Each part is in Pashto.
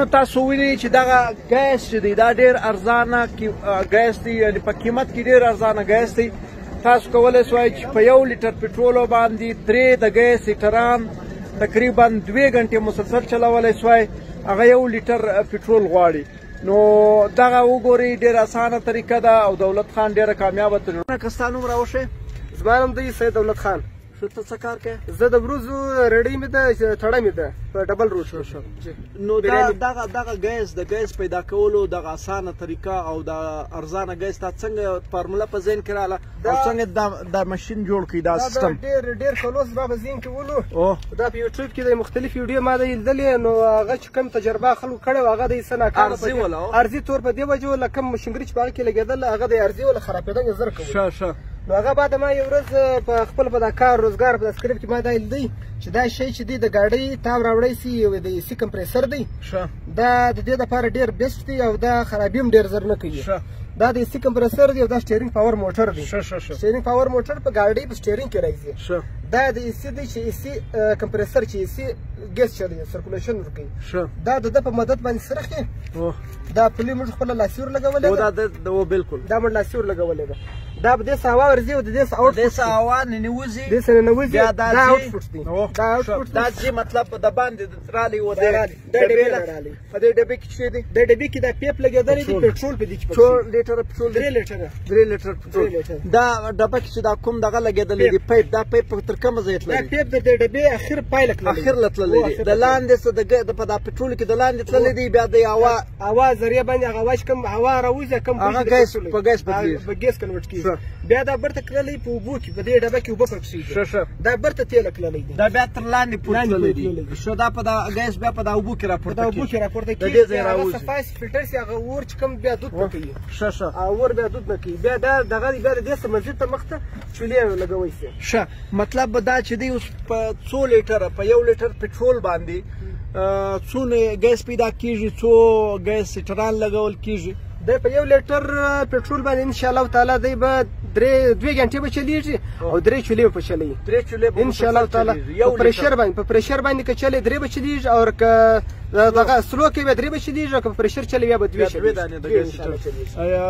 تاسو وینئ چې دغه ګیس چې دی دا ډیر ارزانه ګیس دی، یعنی په قیمت کې ډیر ارزانه ګیس دی. تاسو کولی شئ چې په 1 لیټر پټرولو باندې 3 د ګیس هیټران تقریبا 2 غنټې مسلسل چلولی شئ، هغه 1 لیټر پټرول غواړي. نو دغه وګورئ، ډېر اسانه طریقه ده او دولت خان ډېره کامیابه تجربه. که ستا نوم راوښیې؟ زما نوم دی سید دولت خان. ښه، ته څه کار کوې؟ زه د وروځو رېړۍ مې ده، تړه مې ده په ډبل روډ. ښه، نو دا دغه ګیس، د ګیس پیدا کولو دغه اسانه طریقه او د ارزانه ګیس تا څنګه فارموله په ذهن کې راله او څنګه دا ماشین جوړ کړي، دا سیستم؟ ډېر کلو زما په ذهن کې ولو. دا په یوټیوب کې د مختلف ویډیو ما دی لیدلې، نو هغه چې کوم تجربه خلکو کړې وه هغه د څه ناکامه ارزي وله، ارزي تور په دې وجه وله، کوم ماشینګري چې په هغه کې لګېدل هغه د ارزي وله، خرابېدل یې زر کول. ښه ښه. نو هغه بعد ما یو ورځ په خپل په دا کار روزګار په سکرپټ کې ما دا لیدی چې دا شی چې دی د ګاډۍ تاو راوړی سي، یو د ایسي کمپریسر دی. ښه. دا د دې دپاره ډېر بیسټ دی او دا خرابي هم ډېر زر نه کوي. ښه. دا د ایسي کمپریسر دی او دا سټیرینګ پاور موټر دی. ښه ښه ښه. سټیرینګ پاور موټر په ګاډۍ په سټیرینګ کې راځي. ښه. دا د ایسي دی چې ایسي کمپریسر چې ایسي ګیس چې دی سرکولیشن ورکوي. ښه. دا د ده په مدد باندې سرخي. دا پلي موږ خپله لاسي ور لګولې ده. دا د بالکل دا موږ لاسي ور لګولې ده. دا په دې څه هوا ورځي او د دې څه اوټ دې څه هوا ننوځي، دې څه ننوځي، بیا دا اوټ دی. دا اوټ دا چې مطلب د باندې رالی و دی، دا ډبې رالی. په دې ډبې کې څه دی؟ د ډبې کې دا پیپ لګېدلی دی، پټرول په دې کې. څو لیټر پټرول؟ 3 لیټر. 3 لیټر پټرول. دا ډبه کې چې دا کوم دغه لګېدلی دی پیپ، دا پیپ تر کومه ځایه تللی؟ دا پیپ د ډبې اخر پایله تللی، اخر له تللی دی. د لاندې څه د په دا پټرول کې د لاندې تللی دی، بیا د هوا هوا ذریعه باندې هغه واش کوم هوا راوځي، کوم هغه ګیس په ګیس بدلیږي، په ګیس کنورټ کیږي. بیا دا برته کللی په اوبو کې، په دې ډبه کې اوبه پکښېږي. ښه ښه. دا برته تیل کللی دی، دا بیا تر لاندې پورته تللی دی. ښه، دا په دا ګیس بیا په دا اوبو کې راپورته کیږي، دا اوبو کې راپورته کیږي، د دې ځای راوځي، صفا فلټر سي، هغه اور چې کوم بیا دود نه کوي. ښه ښه. اور بیا دود نه کوي، بیا دا دغه بیا د دې څه مزید ته مخته چولې لګوي سي. ښه، مطلب دا چې دی اوس په څو لیټره، په 1 لیټر پټرول باندې څونه ګیس پیدا کیږي، څو ګیس هیټران لګول کیږي؟ دی په 1 لیټر پټرول باندې ان شاء الله تعالی دی به 2 غنټې به چلیږي او 3 چولې به چلیږي. 3 چولې به ان شاء الله تعالی په پریشر باندې، په پریشر باندې که چلې 3 به چلیږي، او که دغه سلو کې به 3 به چلیږي، او که په پریشر چلې بیا به 2 چلیږي.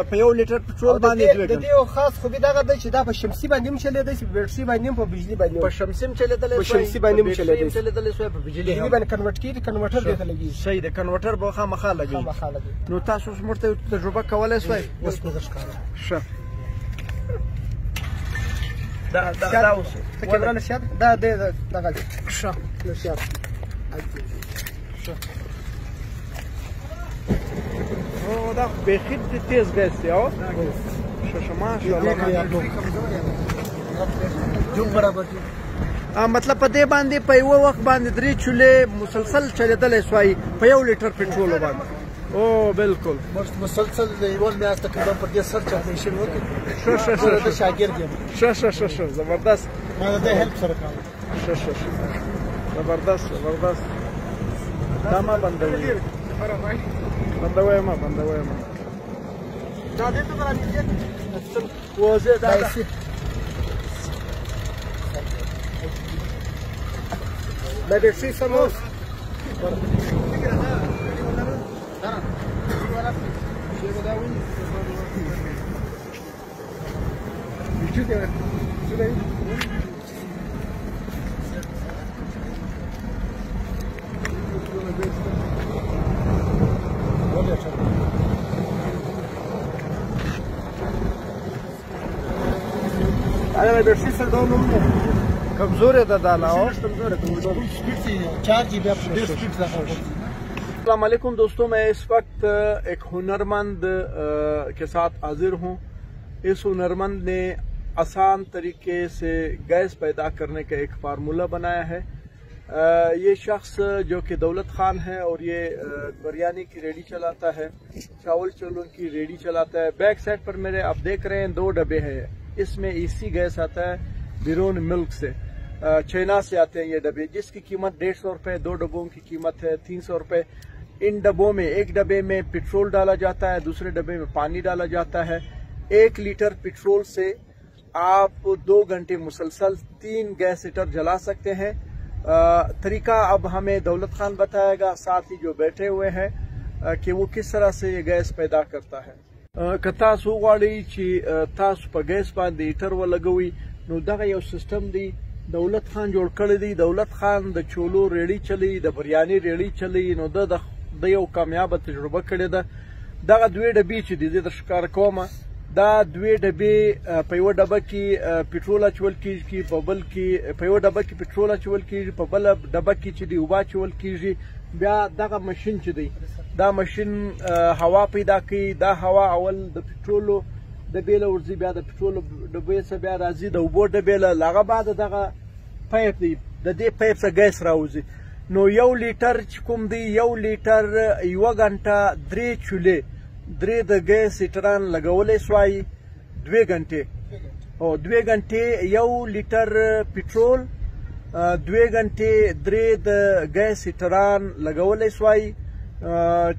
په 1 لیټر پټرول باندې 2. د دې یو خاص خوبي دغه دی چې دا په شمسي باندې هم چلېدای شي، په بیټري باندې هم، په بجلي باندې هم. په شمسي هم چلېدلی په شمسي باندې هم چلېدلی شي، په بجلي باندې کنورټ کیږي، کنورټر دې ته لګیږي. صحیح دی، کنورټر به خامخا لګیږي. خامخا لګیږي. نو تاسو اوس موږ ته تجربه کولی شئ؟ اوس به درښکاره. ښه. دا دا دا اوس کیمرا لشاد دا د دغه. ښه لشاد. ښه. او دا بیخي تیز ګیس دی. او ښه ښه، ماشاءالله. جوم برابر دی. مطلب په دې باندې په یو وخت باندې 3 چولې مسلسل چلېدلی شوای په 1 لیټر پټرول باندې. او بالکل مسلسل یو میاشت تقریبا پر دې سر چا وکړ. ښه ښه ښه. د شاګرد یم. ښه ښه ښه ښه، زبردست. ما د هیلپ سره کاوه. ښه ښه ښه، زبردست زبردست. دا ما بندوي، بندوي ما، بندوي ما. دا دې ته راځي. وزه دا دا بیټري سموس. کمزورې ده دا لا. چارج بیا ډېر سپیډ ځخه. السلام علیکم दोस्तों، मैं इस वक्त एक हुनरमंद के साथ हाजिर हूँ। इस हुनरमंद ने आसान तरीके से गैस पैदा करने का एक फार्मूला बनाया है। ये शख्स जो कि दौलत खान है और ये बिरयानी की रेडी चलाता है, चावल चूल्हों की रेडी चलाता है। बैक साइड पर मेरे आप देख रहे हैं 2 डब्बे हैं, इसमें एसी गैस आता है बिरून मिल्क से, चाइना से आते हैं ये डब्बे, जिसकी कीमत 150 रुपये, 2 डब्बों की कीमत है 300 रुपये। इन डब्बों में एक डब्बे में पेट्रोल डाला जाता है, दूसरे डब्बे में पानी डाला जाता है। 1 लीटर पेट्रोल से आप 2 घंटे मुसलसल 3 गैस हीटर जला सकते हैं। तरीका अब हमें दौलत खान बताएगा, साथ ही जो बैठे हुए हैं, कि वो किस तरह से ये गैस पैदा करता है. که تاسو غواړئ چې تاسو په ګیس باندې هیټر ولګوئ، نو دغه یو سیستم دی دولت خان جوړ کړی دی. دولت خان د چولو ریړی چلی، د بریاني ریړی چلی، نو د یو کامیابه تجربه کړې ده. دغه دوې ډبې چې دي، زه در ښکاره کوم، دا دوې ډبې، په یوه ډبه کې پټرول اچول کېږي، په بل کې، په یوه ډبه کې پټرول اچول کېږي، په بله ډبه کې چې دی اوبه اچول کېږي. بیا دغه ماشین چې دی، دا ماشین هوا پیدا کوي. دا هوا اول د پټرولو ډبې له ورځي، بیا د پټرولو ډبې څخه بیا راځي د اوبو ډبې له، هغه بعد دغه پایپ دی، د دې پایپ څخه ګیس راوځي. نو یو لیټر چې کوم دی، یو لیټر یوه ګنټه درې چولې، درې د ګیس هیټران لګولی سوای. دوې ګنټې او دوې ګنټې یو لیټر پټرول، دوې ګنټې درې د ګیس هیټران لګولی سوای،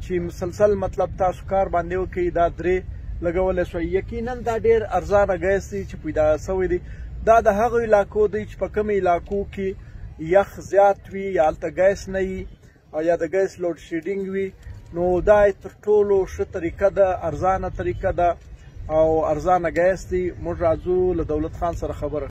چې مسلسل مطلب تاسو کار باندې وکړئ، دا درې لګولی سوای. یقینا دا ډیر ارزانه ګیس دی چې پیدا سوی دی. دا د هغو علاقو دی چې په کومو علاقو کې یخ زیات وي، یا هلته ګیس نه وي، او یا د ګیس لوډ شیډینګ وي، نو دا تر ټولو ښه طریقه ده، ارزانه طریقه ده او ارزانه ګیس دی. موږ راځو له دولت خان سره خبره.